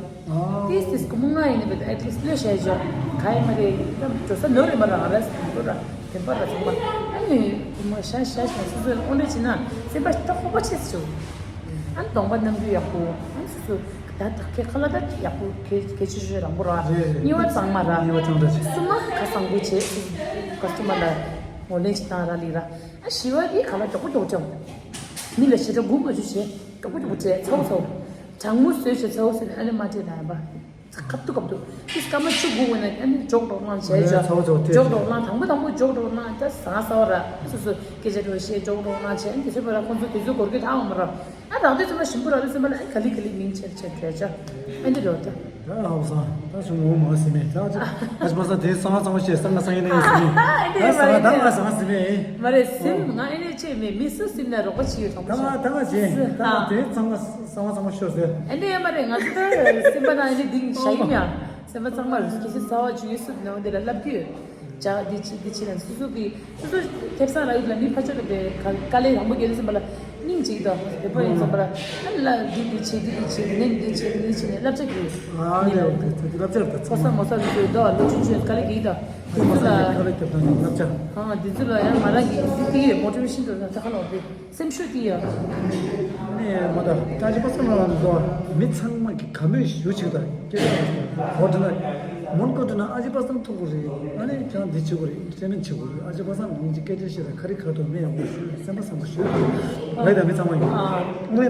ཏིས་ཏིས་སྒོར་མོ་ལྔ་ཡིན་ནི་བེད་ཨེ་ཏིས་ལོས་བཤད་ཆོག་ག་ཡིན་མ་རེད། ད་འགྲོ་ས་ནོར་རེད་མ་ར། ང་ར་སི་ཏུ་ར་དེ་པར་ར་ཚང་མ། ཨ་ནི་སྒོར་མོ་ཤ་ཤ་ཤ་སོ་སོ་ཨོ་འདྲ་བྱེད་ན་སེམས་པ་ད་ཧོ་པ་ཆེ་སུ། ཨ་ནི་གདོང་པ་རྣམ་འགྱུར་ཡག་པོ། ཨ་ནི་སོ་སོ་ད་ད་ཁེ་ཁ་ལ་ད་ཡག་པོ་གལ་གལ་ཆེ་ཤོས་རང་པོ་ར། རེད་རེད། གཉིས་པ་གཙང་མ་ར། གཉིས་པ་གཙང་སྦྲ་བྱེད། གསུམ་མ་ཁ་བཟང་པོ་བྱེད། ཀ་སི་ཊོ་མར་ལ་ངོ་ལེན་བྱེད་སྟངས་ར་ལི་ར། ཨ་བཞི་པ་དེ་ག་ལ་མགྱོགས་པོ་མགྱོགས་པོ་བྱེད། མི་ལ་ཞེ་དྲག་སྒུག་མ་བཅུག་བྱེད། མགྱོགས་པོ་མགྱོགས་པོ་བྱེད། ཚ་བོ་ཚ་བོ། གྲང་མོ་བཟོས་བྱས་ཚ་བོ་བཟོས་ནས་ཨ་ནི་མ་སྤྲད་ན་ཡང་པ། ཁབ་ཏུ་ཁབ་ཏུ། ཨིས་སྐར་མ་བཅུ་དགུ་བ་ནས་ཨ་ནི་ཇོག་ཇོག་གནང་བྱས་ཨ་ཆོག་ཚ་བོ་ཚ་བོ་ཐོས་ཇོག་ཇོག་གནང་། དང་པོ་དང་པོ་ཇོག་ཇོག་གནང་ད་ཟང་ཟ་བ་ར། སོ་སོ་སྐད་ཆ་འགྲོ་ཤེས་ཇོག་ཇོག་གནང་བྱས། ཨ་ནི་དེ་ཚོའི་བར་ལ་ཁོང་ཚོ་དུས་ཚོད་འགོར་གི་ཐང་མ་ར། ཨ་རང་དུས་ཚོད་མ་ཞིམ་པོ་ར་དུས་ཚོད་མ་ལ་ཨ་ནི་ག་ལི་ག་ལི་མིང་ཆེར་ཆེར་བྲལ་ཆ། ཨ་འདི་རོ་ད། ད་ཧ་གོ་སོང་། ད་སོང་ངོ་མ་ཟིན་མེད། ད་ཨ་ཅི་ཨ་ཅི་པ་སང་དེ་གསང་བ་གཙང་མ་བཤད། གསང་བ་གསང་ཡིན་ན་ཡིན་ཟིན་མེད། ཨ་འདི་ད་མ་གསང་བ་རེད། ད་ང་གསང་བ་ཟིན་མེད་ཡིན། མ་རེད་ཟིན། ང་ཨེ་ནས་ཅེས་མེད། མི་སུ་ཟིན་ན་རོགས་པ་བྱེད་ཡོད་དང་པོ་ད་ང་ད་ང་བྱེད། ད་ང་དེ་གཙང་མ་གསང་བ་གཙང་མ་ཤོར་ཟེར། ཨ་འདི་ཡ་མ་རེད། ང་ཚོ་ད་སེམས་པ་ནང་ཨེ་ནས་འདི་ཞག་ཡིན་ཡ། སེམས་པ་གཙང་མ་རེད། སྐད་ཆ་རྩ་བ་ཆུ་ཡིན་སུ་ནང་འདི་ལ་ལབ་ཀྱི་ཡོད། ཇ་འདི་ཆི་འདི་ཆི་ལ་སུ་སུ་གི་སོ་སོ་ཐེབས་སང་ར་ཡིག་ལ་མི་ཕ་ཆོ་ལ་དེ་དཀའ་ལས་དང་པོ་སྐྱེལ་ཟིན་པ་ལ་སྙིང་རྗེ་གི་དང་དེ་པོ་ཡིན་ཙམ་པ་ལ་ཨ་ལ་འདི་འདི་བྱེད་འདི་འདི་བྱེད་འདི་ནས་འདི་བྱེད་འདི་བྱེད་ནས་བསླབ་བྱ་གི་ཨ་ནི་ལ་དེ་ཚོ་བསླབ་བྱ་རེད། ད་ཚང་མ་ས་མོ་ས་རུ་ཚོའི་ཟླ་བ་ལོ་ཆུང་ཆུང་དཀའ་ལས་སྐྱེལ་གི་དང་དེ་ཚོ་ལ་ཁ་ལ་རྒྱབ་དང་བསླབ་བྱ་ཨ་དེ་ཚོ་ལ་ཡང་ང་རང་གི་འདི་འདི་ཡོད་མོ་ཊི་ཝེ་ཤིན་འགྲོ་ན་ད་ཁ་ལོག་དེ། སེམས་ཤུགས་དེ་ཡོད། ནས་མ་ད་ལྟ་ཅི་པ་སང་ལ་ལོ་མི་ཚང་མ་གི་ག་མོས་ཞུ་ཆིག་དང་སྐད་ཆ་གོ་དྲི་ན་མོན་གོ་དྲི་ན་ཨ་ཅི་པ་སང་ཐུག་གོ་རེད། ཨ་ནི་ཅང་འདི་ཆི་གོ་རེད། ཁྲེ་མིན་ཆི་གོ་རེད། ཨ་ཅི་པ་སང་ནང་གི་སྐད་ཆ་ཤེས་དང་ཁ་རི་ཁ་ཐོག་མི་ཡག་པོ་ཞུ་སེམས་པ་བཟང་པོ་ཞུ་ལས་དང་མི་ཚང་མ་ཡོད། ཨ་ནི་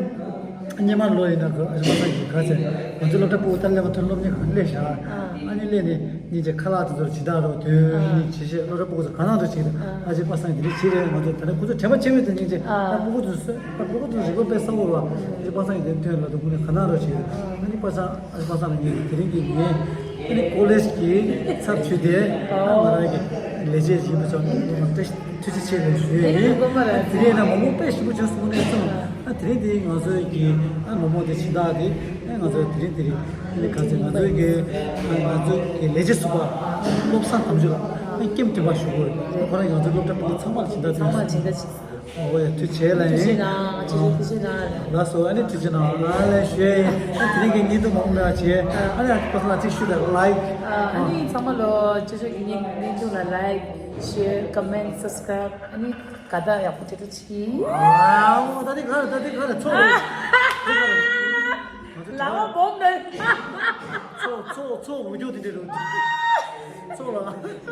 སྙེ་མ་ལོ་ཡིན་ན་གོ་ཨ་ཅི་པ་སང་གི་ག་ཚད་ང་ཚོ་སློབ་གྲྭ་ཕྲུ་གུ་ལྟར་ལས་པ་ཐོན་སློབ་གཉེར་གང་ལས་བཞག་ཨ་ནི་ལས་ནས། སྙིང་རྗེ་ཁ་ལག་དེ་ཚོར་ཇི་ལྟར་རོ་དོན་ཨ་གཉིས་ཇི་བཞིན་སློབ་གྲྭ་སྤུ་གུ་ཚོ་ག་ན་རོ་བྱེད་ཀྱི་འདུག་ཨ་ཅེ་པ་སངས་དེ་རིགས་བྱེད་རེད། ང་ཚོ་ད་ནི་ཁོ་ཚོ་དྲན་པ་ཆེ་བས་དེ་སྙིང་རྗེ་ཨ་ད་སྤུ་གུ་ཚོ་སོ་ད་སྤུ་གུ་ཚོ་རིག་པ་དཔེ་གསལ་བོ་རོ་ཨ་ཅེ་པ་སངས་དེ་ཐོན་ལ་དུ་ཁོ་ནས་ག་ན་རོ་བྱེད་ཀྱི་འདུག་ཨ་ནི་པ་སངས་ཨ་ཅེ་པ་སངས་ལ་ངས་དེ་རིང་གི་ངས་ཨ་ནི་ཀོ་ལེཇ་གི་ཚབ་ཞུས་ཏེ་ཨ་ང་རང་གི་ལས་བྱེད་ཡིན་པ་ཚོ་ནི་ང་ཏེ་ཐུགས་རྗེ་ཆེ་ལབ་ཞུ་ཡས་ཡིན། ཨ་དེ་རིང་ན་མང་པོ་དཔེ་ཞིབ་པོ་བྱུང་སོང་ནས་སོང་། ཨ་དེ་རིང་དེ་ང་ཚོའི་གི་ཨ་མོ་མོ་དེ་ཕྱི་ཐག་དེ་ཨ་ང་ཚོའི་དེ་རིང་དེ་རིང་ཨ་ནི་ག་ཚོད་ང་ཚོའི་གི་ཨ་ང་ཚོའི་གི་ལས་བྱེད་ཟུར་པ་བློ་བཟང་དམ་ཆོས་ལགས་ཨ་སྐྱེམས་སྟོན་པ་ཞུ་དགོས་རེད། ཁོ་རང་ང་ཚོའི་སློབ་གྲྭ་པ་ཚང་མ་ལ་ཕྱི་ཐག་ཚང་མ་ཕྱི་ཐག་ཨོ་ཡ་ཐུགས་རྗེ་ཆེ་ལ་ཐུགས་རྗེ་ཡིན། གནང་། ཐུགས་རྗེ་ཆེ། ཐུགས་རྗེ་གནང་། ལགས་སོ། ཨ་ནི་ཐུགས་རྗེ་གནང་། ཨ་ལས་ཞུ་ཡ་ཡིན། ཨ་དེ་རིང་གི་བརྙན་ཐུང་མང་པོ་མེད་པ་བྱས། ཨ་ནི་ཨ་ཁོ་ཚོ་ལ་གཅིག་ཞུ་དང་ལའིཀ་ཨ་ཨ་ནི་ཚང་མ་ལོ་ཅོ་ཅོ་གི་བརྙན་བརྙན་ཐུང་ལ་ལའིཀ་ཤེར་ཀོ་མེན་སབ་སི་ཀ་རའིབ་ཨ་ནི་དགའ་རྟགས་ཡག་པོ་དེ་འདྲ་བྱེད། ཨ་ད་དེ་ག་རེ་ད་དེ་ག་རེ་ཚོགས་རེད། ལག་པ་སྦོམ་ནས། ཚོགས་ཚོགས་ཚོགས་འུ་སྐྱོ་དེ་འདྲ་རུ། ཚོགས་ལ།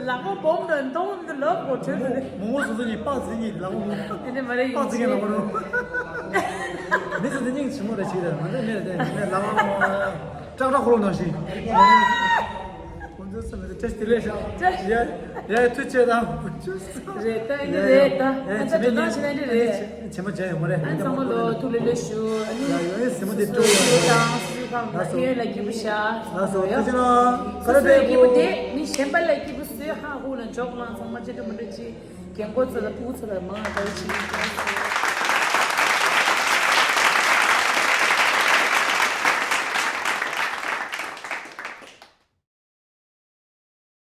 ལག་པ་སྦོམ་ནས་མཐོང་འདི་ལབ་གོ་ཁྲོད་དུ། མོ་མོ་སོ་སོ་གཉིས་པགས་ཙི་གཉིས་ལག་པ་མོ། དེ་ནས་མ་རེད་པགས་ཙི་གཉིས་ལག་པ་རུ། མི་ཚོ་དེ་སྙིང་ཆེན་མོ་རེད་ཞིག་རེད། ང་ཚོ་མེད་རེད་དེ་མེད་ལག་པ་མོ། ཀྲག་ཀྲག་ཁོ་ལོ་ནང་བཞིན། ཁོང་ཚོ་སེམས་ནས་ཏེ་སི་ཏི་ལས་ཤག་ཡ་ཡ་ཐུགས་རྗེ་ཆེ་དང་། རེད་ད་ཨེ་འདྲ་རེད་ད། ཨ་ད་དུ་ནང་བཞིན་ཨེ་འདྲ་རེད། བྱེ་མ་བྱས་ཡོང་མ་རེད། ཨ་ཚང་མ་ལོ་ཐུགས་ལས་ལས་ཞུ། ཨ་ནི་ཡ་ཡོད་ཨེ་ཟིན་མ་དེ་སུ་སུ་དང་སུ་སུ་གང་ལ་ཨེ་ལ་སྐྱིད་པོ་ཤ། ལགས་སོ་ཐུགས་རྗེ་གནང་། སུ་སུ་ལ་སྐྱིད་པོ་དེ་མི་གཞན་པ་ལ་སྐྱིད་པོ་སུའི་ཧ་ཧུ་ལ་འཇོག་ལང་ཚང་མ་ཅི་འདྲ་མི་འདྲ་ཅི་རྒན་གོག་ཚོ་ལ་ཕྲུ་གུ་ཚོ་ལ་མང་ང་དགའ་བོ་བྱེད་ཀྱི་ཡོད།